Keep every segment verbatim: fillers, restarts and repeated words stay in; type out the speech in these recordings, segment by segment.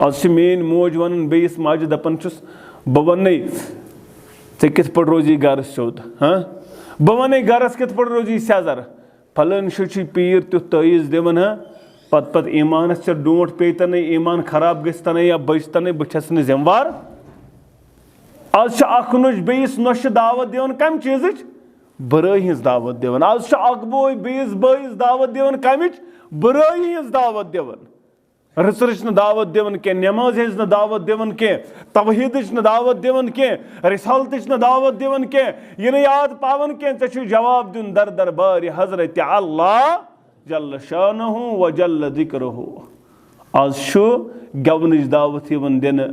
از چھِ میٲنۍ موج ونان بیٚیِس ماجہِ، دپان چھُس، بہٕ وننے، ژےٚ کِتھ پٲٹھۍ روزی گرٕ سیوٚد؟ ہاں، بہٕ وننے گرس کِتھ پٲٹھۍ روزی سیٚزر؟ فلٲنۍ شُہ چھُے پیٖر تیُتھ تٲویٖز دِوان، ہاں، پتہٕ پتہٕ ایٖمانس ژےٚ ڈونٛٹھ پیٚیہِ تنے، ایٖمان خراب گٔژھۍ تنے یا بٔچھِ تنے، بہٕ چھس نہٕ ذمہٕ وار۔ از چھِ اکھ نۄش بیٚیِس نۄشہِ دعوت دِوان، کمہِ چیٖزٕچ؟ بُرٲے ہٕنٛز دعوت دِوان۔ از چھُ اکھ بوے بیٚیِس بٲیِس دعوت دِوان، کمِچ؟ بُرٲیی ہٕنٛز دعوت دِوان۔ رٕژرٕچ نہٕ دعوت دِوان کینٛہہ، نمازِ ہٕنٛز نہٕ دعوت دِوان کینٛہہ، توحیٖدٕچ نہٕ دعوت دِوان کینٛہہ، رسالتٕچ نہٕ دعوت دِوان کینٛہہ، یہِ نہٕ یاد پاوان کینٛہہ۔ ژےٚ چھُے جواب دیُن در دربارِ حضرت اللہ جل شانہ و جل ذکرہ۔ از چھُ گٮ۪ونٕچ دعوت یِوان دِنہٕ،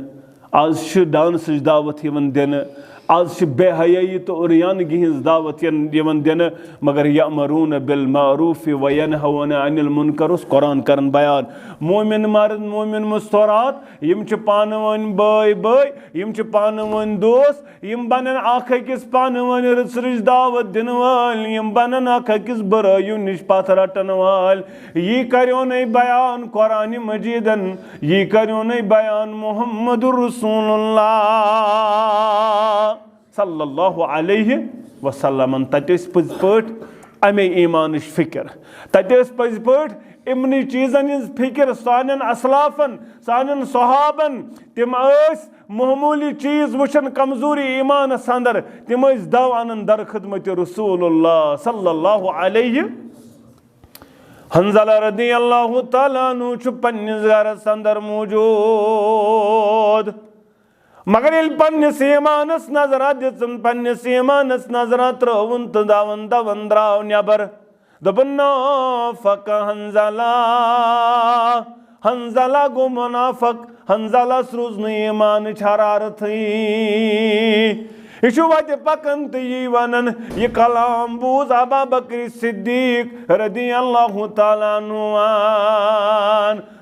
از چھِ ڈانسٕچ دعوت یِوان دِنہٕ، از چھِ بے حیٲیی تہٕ عریانگی ہٕنٛز دعوت ین-، یِوان دِنہٕ، مگر یأمرون بالمعروف و ینہون عن المنکر اوس قرآن کران بیان۔ مومن مرد، مومن مستورات، یِم چھِ پانہٕ ؤنۍ بٲے بٲے، یِم چھِ پانہٕ ؤنۍ دوس، یِم بنن اکھ أکِس پانہٕ ؤنۍ رٕژ رٕژ دعوت دِنہٕ وٲلۍ، یِم بنن اکھ أکِس بُرٲیِو نِش پتھ رٹن وٲلۍ۔ یی کریونَے بیان قرآنِ مجیدن، یی کریونَے بیان محمد رسول اللہ صلی اللہ علیہ وسلمن۔ تتہِ ٲسۍ پٔزۍ پٲٹھۍ امے ایمانٕچ فکر، تتہِ ٲسۍ پٔزۍ پٲٹھۍ یِمنٕے چیٖزن ہٕنٛز فکر سانٮ۪ن اسلافن، سانٮ۪ن صحابن۔ تِم ٲسۍ معموٗلی چیٖز وٕچھان کمزوری ایمانس اندر، تِم ٲسۍ دو انان در خدمت رسول اللہ صلی اللہ علیہ۔ حنظلہ رضی اللہ تعالیٰ عنہ چھُ پننِس گرس اندر موجود، مگر ییٚلہِ پننِس ایمانس نظرہ دِژٕن، پننِس ایمانس نظرہ ترٲوٕن تہٕ دون دون درٛاو نٮ۪بر۔ دوٚپُن، "نافق حنظلہ، حنظلہ گوٚو منافق، حنظلس روٗز نہٕ ایمانٕچ حرارتھٕے۔" یہِ چھُ وتہِ پکان تہٕ یی ونان، یہِ کلام بوٗز ابا بکر صدیق رضی اللہ تعالیٰ عنہ۔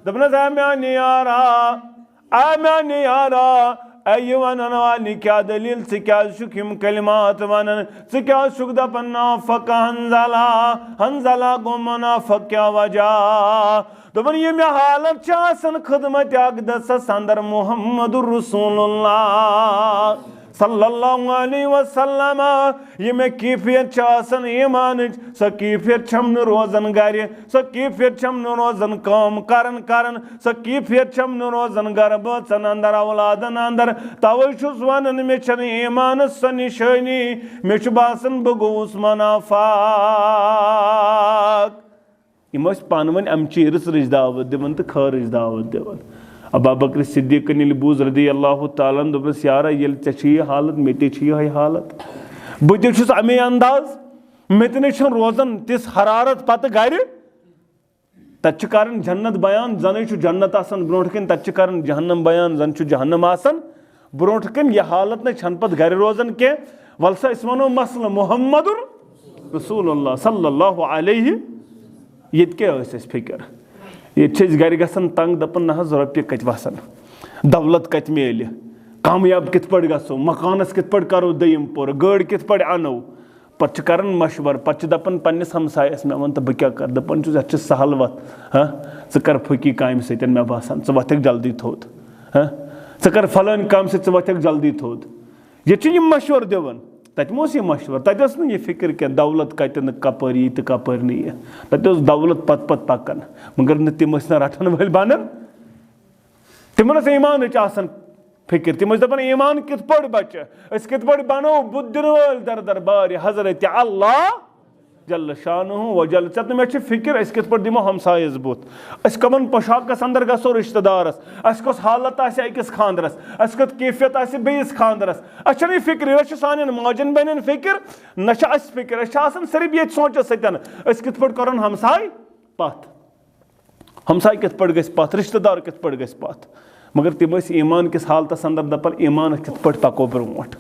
دوٚپنس، "اے میانہِ یارا، اے میانہِ یارا، اے یہِ ونن والہِ، کیٛاہ دٔلیٖل؟ ژٕ کیٛازِ چھُکھ یِم کلمات ونان؟ ژٕ کیٛازِ چھُکھ دپان نافق حنظلہ؟ حنظلہ گوٚو منافق، کیٛاہ وجہ؟" دوٚپُن، یہِ مےٚ حالت چھِ آسان خدمت اقدسس اندر محمد رسول اللہ صلی اللہ علیہ وسلم، یہِ مےٚ کیفیت چھِ آسان ایمانٕچ، سۄ کیفیت چھم نہٕ روزان گرِ، سۄ کیفیت چھم نہٕ روزان کٲم کران کران، سۄ کیفیت چھم نہٕ روزان گرٕ بٲژن اندر، اولادن اندر۔ توے چھُس ونان، مےٚ چھنہٕ ایمانس سۄ نشٲنی، مےٚ چھُ باسان بہٕ گوٚوُس منافق۔ یِم ٲسۍ پانہٕ ؤنۍ امچی رٕژ رٕژ دعوت دِوان تہٕ خٲرٕچ دعوت دِوان۔ ابا بکر صدیقن ییٚلہِ بوٗز رضی اللہ تعالیٰ عنہ، دوٚپنس، "یارا، ییٚلہِ ژےٚ چھِ یہِ حالت، مےٚ تہِ چھِ یِہے حالت۔ بہٕ تہِ چھُس امے انداز، مےٚ تہِ نَے چھُنہٕ روزان تِژھ حرارت پتہٕ گرِ۔" تتہِ چھِ کران جنت بیان، زنے چھُ جنت آسان برونٛٹھ کَنۍ، تتہِ چھِ کران جہنم بیان، زن چھُ جہنم آسان برونٛٹھ کَنۍ۔ یہِ حالت نَے چھنہٕ پتہٕ گرِ روزان کینٛہہ۔ ولہٕ سا أسۍ ونو مسلہٕ محمد رسول اللہ صلی اللہ علیہ۔ ییٚتہِ کیٛاہ ٲسۍ اَسہِ فِکر؟ ییٚتہِ چھِ أسۍ گرِ گژھان تنگ، دپان، "نہ حظ، رۄپیہِ کتہِ وسن؟ دولت کتہِ میلہِ؟ کامیاب کِتھ پٲٹھۍ گژھو؟ مکانس کِتھ پٲٹھۍ کرو دوٚیِم پور؟ گٲڑۍ کِتھ پٲٹھۍ انو؟" پتہٕ چھِ کران مشورٕ، پتہٕ چھِ دپان پننِس ہمسایس، "مےٚ وَن تہٕ، بہٕ کیٛاہ کرٕ؟" دپان چھُس، "یتھ چھِ سہل وتھ، ہاں، ژٕ کر فوقی کامہِ سۭتۍ، مےٚ باسان، ژٕ وۄتھکھ جلدی تھوٚد، ہاں، ژٕ کر فلٲنۍ کامہِ سۭتۍ، ژٕ وۄتھکھ جلدی تھوٚد۔" ییٚتہِ چھِ یِم مشورٕ دِوان۔ تَتہِ ما اوس یہِ مشورٕ؟ تَتہِ ٲس نہٕ یہِ فِکر کینٛہہ، دولت کَتہِ نہٕ، کَپٲرۍ یی تہٕ کَپٲرۍ نہٕ یی۔ تَتہِ ٲس دولت پَتہٕ پَتہٕ پَکان، مگر نہٕ تِم ٲسۍ نہٕ رَٹَن وٲلۍ بَنان۔ تِمَن ٲس ایٖمانٕچ آسان فِکر۔ تِم ٲسۍ دَپان، ایٖمان کِتھ پٲٹھۍ بَچہِ؟ أسۍ کِتھ پٲٹھۍ بَنو بُتھ دِنہٕ وٲلۍ دَر دَربارِ حضرت اللہ جل شانہ و جل۔ ژےٚ تہٕ مےٚ چھِ فِکر، أسۍ کِتھ پٲٹھۍ دِمو ہمسایَس بُتھ؟ أسۍ کَمَن پوشاکَس اَندَر گژھو رِشتہٕ دارَس؟ اَسہِ کۄس حالت آسہِ أکِس خانٛدرَس؟ اَسہِ کۄس کیفیت آسہِ بیٚیِس خانٛدرَس؟ اَسہِ چھَنہٕ یہِ فِکرِ، أسۍ چھِ سانٮ۪ن ماجٮ۪ن بیٚنٮ۪ن فِکر، نہ چھِ اَسہِ فِکر۔ أسۍ چھِ آسان صرف ییٚتہِ سونٛچَس سۭتۍ، أسۍ کِتھ پٲٹھۍ کَرون ہمساے پَتھ؟ ہمساے کِتھ پٲٹھۍ گژھِ پَتھ؟ رِشتہٕ دار کِتھ پٲٹھۍ گژھِ پَتھ؟ مگر تِم ٲسۍ ایٖمان کِس حالتَس اندر دَپان، ایٖمانَس کِتھ پٲٹھۍ پَکو برونٛٹھ؟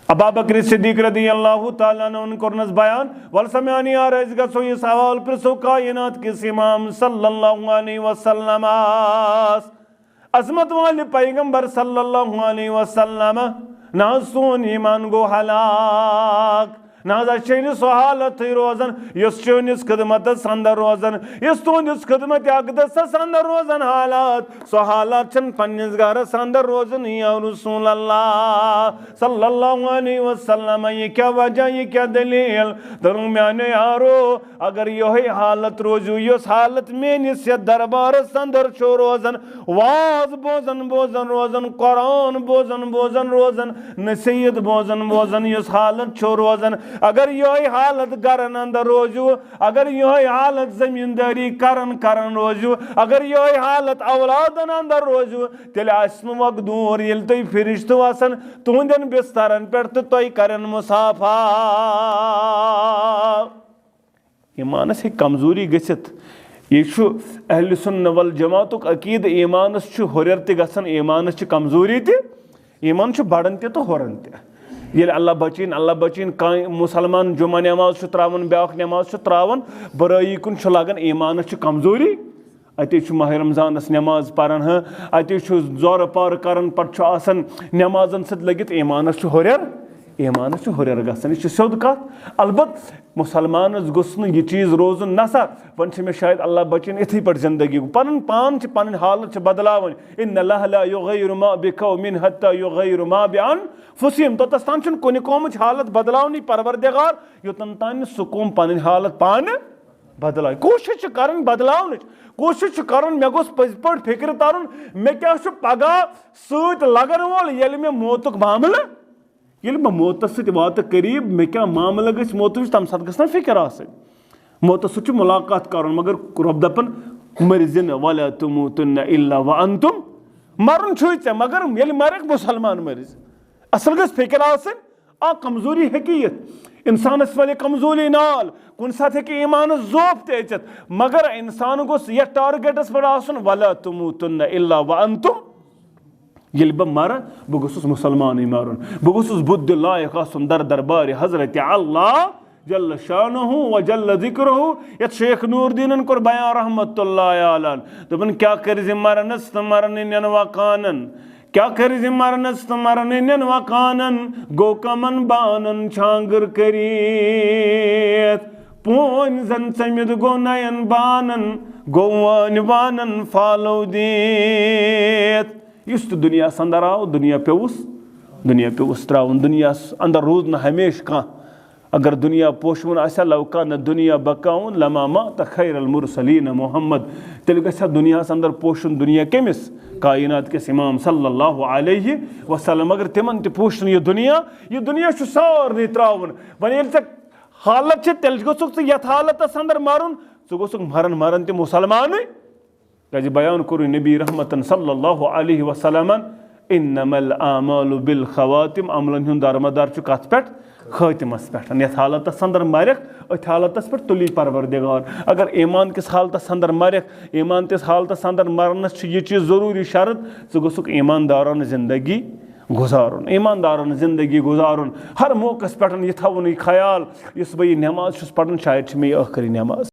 ابا بکر صدیق رضی اللہ تعالیٰ عنہُن کوٚرنَس بیان، وَلہٕ سا میٛانہِ یارٕ، أسۍ گژھو یہِ سوال پرٛژھو کائنات کِس امام صلی اللہ علیہ وسلمَس۔ عظمت والہِ پیغمبر صلی اللہ علیہ وسلم، نہ حظ سون ایٖمان گوٚو ہلاک، نہ حظ، اَسہِ چھےٚ نہٕ سۄ حالتٕے روزان، یۄس چٲنِس خدمتس اندر روزان، یۄس تُہنٛدِس خدمت اقدسس اندر روزان حالات، سۄ حالات چھَنہٕ پننِس گرس اندر روزان، یا رسول اللہ صلی اللہ علیہ وسلم۔ یہِ کیٛاہ وجہ، یہِ کیٛاہ دلیل؟ دوٚپُن، میانیو یارو، اگر یۄہے حالت روزِو، یۄس حالت میٲنِس یتھ دربارس اندر چھو روزان، واز بوزان بوزان روزان، قرآن بوزان بوزان روزان، نصیحت بوزان بوزان یۄس حالت چھو روزان، اگر یۄہے حالت گرن اندر روزِو، اگر یۄہے حالت زمینداری کران کران روزِو، اگر یۄہے حالت اولادن اندر روزِو، تیٚلہِ آسہِ نہٕ وقت دوٗر ییٚلہِ تُہۍ فرشتہٕ وسن تُہنٛدٮ۪ن بسترن پٮ۪ٹھ تہٕ تۄہہِ کرن مصافحہ۔ ایمانس ہیٚکہِ کمزوری گٔژھِتھ۔ یہِ چھُ اہل سنہ والجماعتُک عقیدٕ، ایمانس چھُ ہُرٮ۪ر تہِ گژھان، ایمانس چھِ کمزوری تہِ، ایمان چھُ بڑان تہِ تہٕ ہُران تہِ۔ ییٚلہِ اللہ بچٲیِن، اللہ بچٲیِن، کانٛہہ مسلمان جمعہ نماز چھُ تراوان، بیٛاکھ نماز چھُ تراوان، برٲیی کُن چھُ لگان، ایمانس چھِ کمزوری۔ اتے چھُ ماہ رمضانس نماز پران، ہاں، اتے چھُ زورٕ پار کران، پتہٕ چھُ آسان نمازن سۭتۍ لٔگِتھ، ایمانس چھُ ہُرٮ۪ر، ایمانس چھُ ہُرٮ۪ر گژھان۔ یہِ چھُ سیوٚد کتھ۔ البتہٕ مسلمانس گوٚژھ نہٕ یہِ چیٖز روزُن، نسا وۄنۍ چھِ مےٚ شاید اللہ بچٲیِن اِتھٕے پٲٹھۍ زندگی۔ پنُن پان چھِ، پنٕنۍ حالت چھِ بدلاوٕنۍ۔ ان اللہ لا یغیر ما بقوم حتی یغیر ما بانفسہم۔ توٚتس تام چھُنہٕ کُنہِ قومٕچ حالت بدلاونٕے، پروردگار، یوٚتن تام نہٕ سُہ قوم پنٕنۍ حالت پانہٕ بدلاوِ۔ کوٗشِش چھِ کرٕنۍ بدلاونٕچ، کوٗشِش چھِ کرُن، مےٚ گوٚژھ پٔزۍ پٲٹھۍ فِکرِ ترُن، مےٚ کیٛاہ چھُ پگاہ سۭتۍ لگن وول، ییٚلہِ مےٚ موتُک معاملہٕ، ییٚلہِ بہٕ موتس سۭتۍ واتہٕ قریب، مےٚ کیٛاہ معاملہٕ گژھِ موتس، تَمہِ ساتہٕ گژھِ نا فِکر آسٕنۍ۔ موتس سۭتۍ چھُ مُلاقات کرُن، مگر رۄب دپان، "مٔرزِ نہٕ، ولا تموتن الا وانتم"، مرُن چھُے ژےٚ، مگر ییٚلہِ مرکھ، مسلمان مٔرزِ۔ اصل گژھِ فِکر آسٕنۍ۔ آ، کمزوری ہیٚکہِ یِتھ، انسانس ولہِ کمزوری نال، کُنہِ ساتہٕ ہیٚکہِ ایمانس ضعف تہِ أژِتھ، مگر انسان گوٚژھ یتھ ٹارگیٹس پٮ۪ٹھ آسُن، "ولا تموتن الا وانتم"۔ ییٚلہِ بہٕ مرٕ، بہٕ گوٚژھُس مسلمانٕے مرُن، بہٕ گوٚژھُس بُدھ لایق آسُن در دربارِ حضرت اللہ جل شانہ و جل ذکرہ۔ یتھ شیخ نور دیٖنن کوٚر بیان رحمت اللہ علیہ، دوٚپُن، کیٛاہ کٔرۍ زِ مرنس تہٕ مرنہٕ نٮ۪ن وقانن، کیٛاہ کٔرۍ زِ مرنس تہٕ مرنہٕ نٮ۪ن وقانن، گوٚو کمن بانن چھانگر کٔرِتھ۔ پونۍ زن ژٔمِتھ گوٚو نین بانن، گوٚو وٲنۍ وانن فالو دِتھ۔ یُس تہِ دُنیاہس اندر آو، دُنیا پیوٚوُس، دُنیا پیوٚوُس ترٛاوُن۔ دُنیاہس اندر روٗد نہٕ ہمیشہِ کانٛہہ۔ اگر دُنیا پوشوُن آسہِ ہا، لو کان دُنیا بقاؤن لما مات خیر المرسلین محمد۔ تیٚلہِ گژھِ ہا دُنیاہس اندر پوشُن دُنیا کٔمِس؟ کائنات کِس امام صلی اللہ علیہ وسلم۔ مگر تِمن تہِ پوش نہٕ یہِ دُنیا۔ یہِ دُنیا چھُ سارنٕے ترٛاوُن۔ وۄنۍ ییٚلہِ ژےٚ حالت چھِ، تیٚلہِ گوٚژھُکھ ژٕ یتھ حالتس اندر مرُن، ژٕ گوٚژھُکھ مرن مرن تہِ مسلمانٕے۔ کیازِ بیان کوٚرُے نبی رحمتن صلی اللہ علیہ وسلمن، "انما الاعمال بالخواتم"، عملن ہُنٛد دارمدار چھُ کتھ پٮ۪ٹھ؟ خٲتمس پٮ۪ٹھ۔ یتھ حالتس اندر مرکھ، أتھۍ حالتس پٮ۪ٹھ تُلی پروردگار۔ اگر ایمان کِس حالتس اندر مرکھ، ایمان کِس حالتس اندر مرنس چھُ یہِ چیٖز ضروٗری شرط، ژٕ گوٚژھُکھ ایماندارانہٕ زندگی گُزارُن، ایماندارانہٕ زندگی گُزارُن۔ ہر موقعس پٮ۪ٹھ یہِ تھاوُن یہِ خیال، یُس بہٕ یہِ نٮ۪ماز چھُس پران، شاید چھِ مےٚ یہِ ٲخری نٮ۪ماز۔